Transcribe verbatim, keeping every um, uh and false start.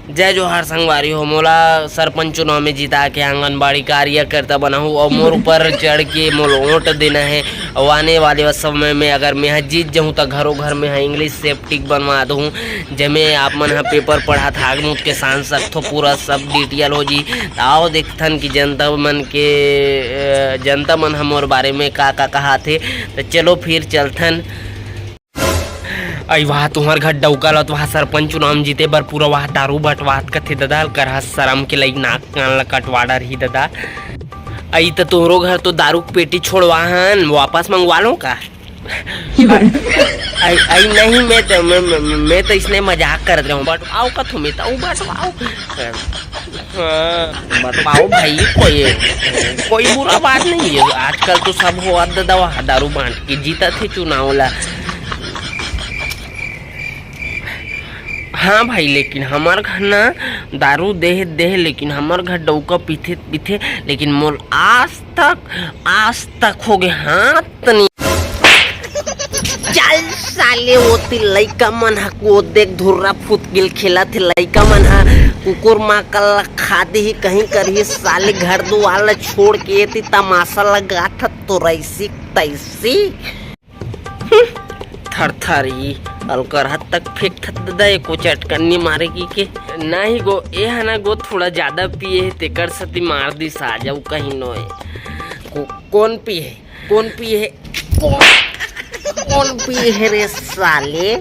जय जोहार संगवारी हो, मोला सरपंच चुनाव में जिता के आंगनबाड़ी कार्यकर्ता बनाहू और मोर ऊपर चढ़ के मोल वोट देना है। और आने वाले समय में अगर मैं जीत जाऊँ तो घरों घर में इंग्लिश सेप्टिक बनवा दूँ, जेमे आप मन ह पेपर पढ़त हाग मूत के सांस सकथो, पूरा सब डिटेल हो जी। त आओ देखथन कि जनता मन के, अ, जनता मन ह मोर बारे में का का कहाथे। त चलो फिर चलथन। अई वाह, तुंहर घर डउका ल तो वाह सरपंच चुनाव म जीते बर पूरा वाह दारू बंटवात कथे ददा, करहा शरम के लइक नाक कान ल कटवा डरही ददा। अई त तोहरो घर तो दारू के पेटी छोड़वा हन, वापस मंगवा लो का? अई, अई नहीं, मैं तो, मैं, मैं, मैं तो इसने मजाक करत रहूं, बंटवाओ कथो मैं तो, बंटवाओ। हाँ, बंटवाओ भाई, कोई, कोई बुरा बात नहीं है। आजकल तो सब होवत ददा, वाह दारू बांट के जीतत हे चुनाव ला। हाँ भाई, लेकिन हमर घर ना दारू देह देह, लेकिन हमर घर डउका पीथे पीथे, लेकिन मोल आज तक, आज तक हो गए हाथ नहीं। चल साले, ओती लइका मन ह को देख धुर्रा फुतगिल खेलत हे, लइका मन ह कुकुर माकल ल खा दिही कहीं करही, साले घर दुआर ल छोड़ के एती तमाशा लगात ह तो रैसी तैसी। थरथरी अलकर हद तक फेंक थत ददा, एको चटकन्नी मारे की के। नहीं गो, ए ह ना गो थोड़ा ज्यादा पिए हे, तेकर सती मार दिस, आ जाऊ कहीं नोए। को-, कौन पिए हे? कौन पिए हे? कौन, कौन पिए हे रे साले?